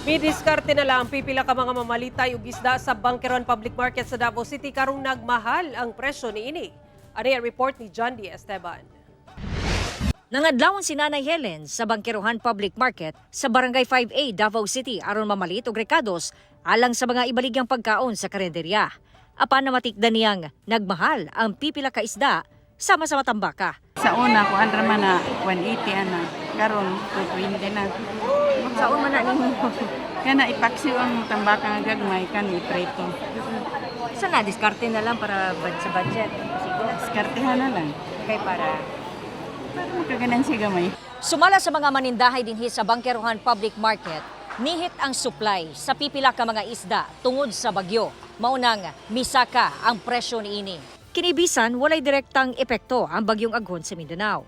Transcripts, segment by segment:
Midiskarte na lang pipila ka mga mamalitay og isda sa Bangkerohan Public Market sa Davao City karong nagmahal ang presyo niini. Ani ang report ni John D. Esteban. Nangadlawon si Nanay Helen sa Bangkerohan Public Market sa Barangay 5A, Davao City aron mamalit og rekados alang sa mga ibaligyang pagkaon sa karinderya. Apan namatikdan niyang nagmahal ang pipila ka isda sama sa matambaka. Sa una, kuan ra man na 180 ana. Karon 220 na. Saon man na nimo? Kana ipaksiw ang tambaka nga gagmay kan iprito. Sa na diskarte na lang para sa budget. Sige na. Diskartehan na lang. Kay para Para makaganan siya gamay. Sumala sa mga manindahay dinhi sa Bangkerohan Public Market, nihit ang supply sa pipila ka mga isda tungod sa bagyo. Maunang misaka ang presyo niini. Kinibisan walay direktang epekto ang bagyong Aghon sa Mindanao.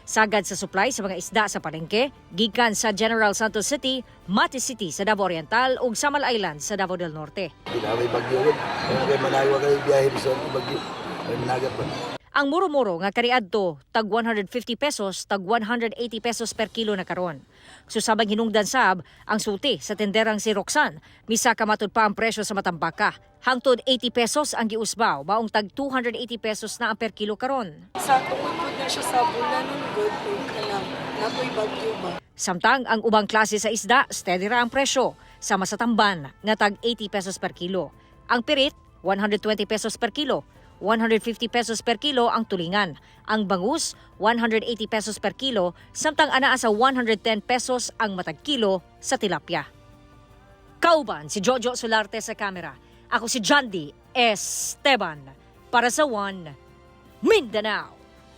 Sagad sa supply sa mga isda sa palengke, gikan sa General Santos City, Mati City sa Davao Oriental ug Samal Island sa Davao del Norte. Hindi na may bagyo rin. Kaya kay manawa kayo biyahe sa bagyo. Ay managat pa. Ang muro-muro nga kaniadto tag 150 pesos, tag 180 pesos per kilo na karon. Susabang hinungdan sab ang sulti sa tenderang si Roxanne, misaka matud pa ang presyo sa matambaka. Hangtod 80 pesos ang giusbaw, maong tag 280 pesos na ang per kilo karon. Sa tungod po na siya sa bulanon gud ug kanang napoy bagyo ba. Samtang ang ubang klase sa isda, steady ra ang presyo, sama sa tamban nga tag 80 pesos per kilo. Ang pirit, 120 pesos per kilo. 150 pesos per kilo ang tulingan. Ang bangus, 180 pesos per kilo, samtang anaa sa 110 pesos ang matag kilo sa tilapia. Kauban si Jojo Solarte sa kamera. Ako si Jandy Esteban para sa One Mindanao.